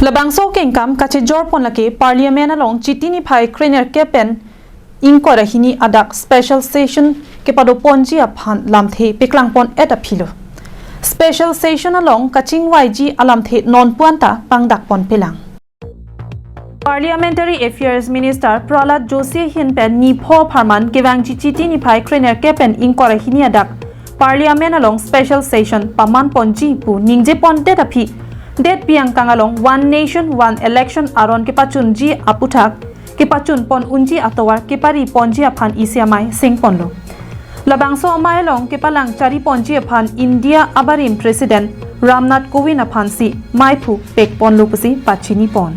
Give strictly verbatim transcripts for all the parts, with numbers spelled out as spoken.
Labangso kengkam kachejor pon lake Parliament along Chiti niphai krenerkep pen ingkoi ra hini adak special session kepado ponji aphan lamthe paklang pon et aphi lo. Special session along kachingvaiji alamthe non puan ta pangdak pon pelang. Parliamentary Affairs Minister Prahlad Joshi ahin pen nipho apharman kevangji Chiti niphai krenerkep pen ingkoi ra hini adak Parliament along special session paman ponji pu ningje pon det aphi, det piang kang along One Nation One Election aron kepachunji aputhak kepachun pon unji atovar kepari ponji aphan isi amei seng ponlo. Labangso amei along kepalang chari ponji aphan India abarim President Ram Nath Kovind aphan si meiphu pek ponlo pusi pachini pon.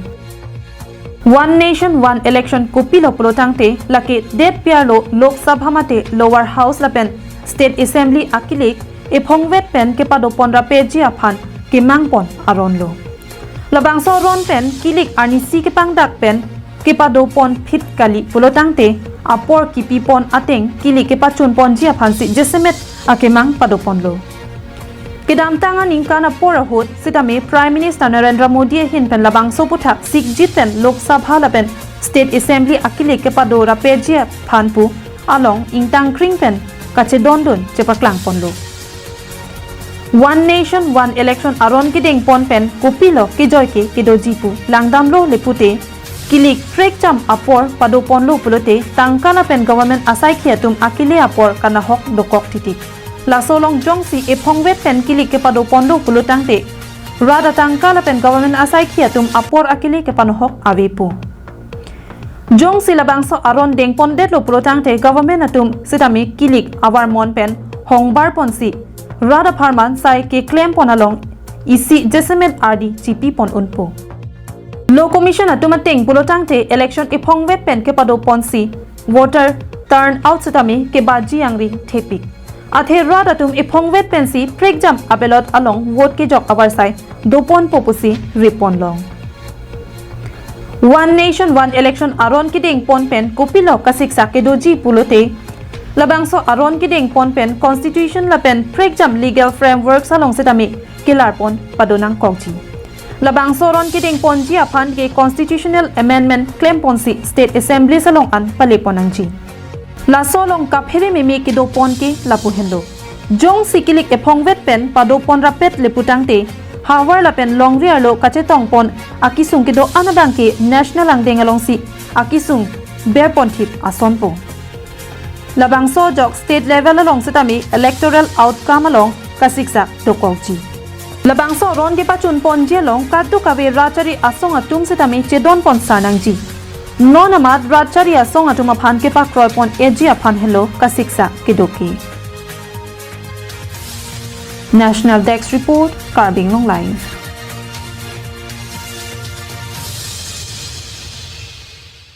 One Nation One Election kopilo pulo tangte lake det piarlo Lok Sabha mate Lower House lapen State Assembly akilik ephongvet pen kepado pon rapji aphan kemang pon aron lo. Labangso aron pen kilik arnisi kepangdak pen kepado pon phit kali pulo tangte apor kipi pon ateng kilik kepachun ponji aphan si jasemet akemang pado ponlo. Kedamtang aningkan apor ahut sitame Prime Minister Narendra Modi ahin pen labangso aputhak sikjit pen Lok Sabha lapen State Assembly akilik kepado rapji aphan pu along ingtang kring pen kachedondun chepaklang ponlo. One Nation One Election aron kedeng pon pen kopilo kejoi ke kedoji pu langdamlo le pute kilik prekjam apor pado ponlo pulote tangka lapen government asaikhi atum akile apor kanahok dokok titik. Laso along jongsi ephongvet pen kilik kepado ponlo pulo tangte rat atangka lapen government asaikhi atum apor akile kepanahok avepo. Jongsi labangso aron deng pon detlo pulo tangte government atum sitame kilik avar mon pen hongbar ponsi rat apharman sai keklem pon along isi jasemet ardi chipi pon unpo. Law Commission atum ateng pulo tangte election ephongvet pen kepado ponsi voter turnout sitame kebaji angri thepik. Athe rat atum ephongvet pensi prekjam a-ballot along vote kejok avarsai do ponpo pusi ri ponlong. One Nation One Election aron kedeng pon pen kopilo kasiksak kedoji pulote labangso aron kedeng pon pen constitution lapen prekjam legal frameworks along sitame kelar pon pado nangkokji. Labangso aron kedeng ponji aphan ke constitutional amendment klem ponsi state assemblies along an pale pon nangji. Laso along kaphere meme kedo pon ke lapu henlo. Jongsi kilik ephongvet pen pado pon rapet le pu tangte havar lapen longri arlo kachetong pon akesung kedo-an abang ke national angdeng alongsi akesung ber pon thip asonpo. Labangso ajok state level along sitame electoral outcome along kasiksak dokokji. Labangso aron kepachun ponji along kadokave rat chari asong atum sitame chedon pon sar nangji. Non amat rat chari asong atum aphan kepakroi pon eji aphan henlo kasiksak kedo ke. National Desk Report, Karbi Anglong Live.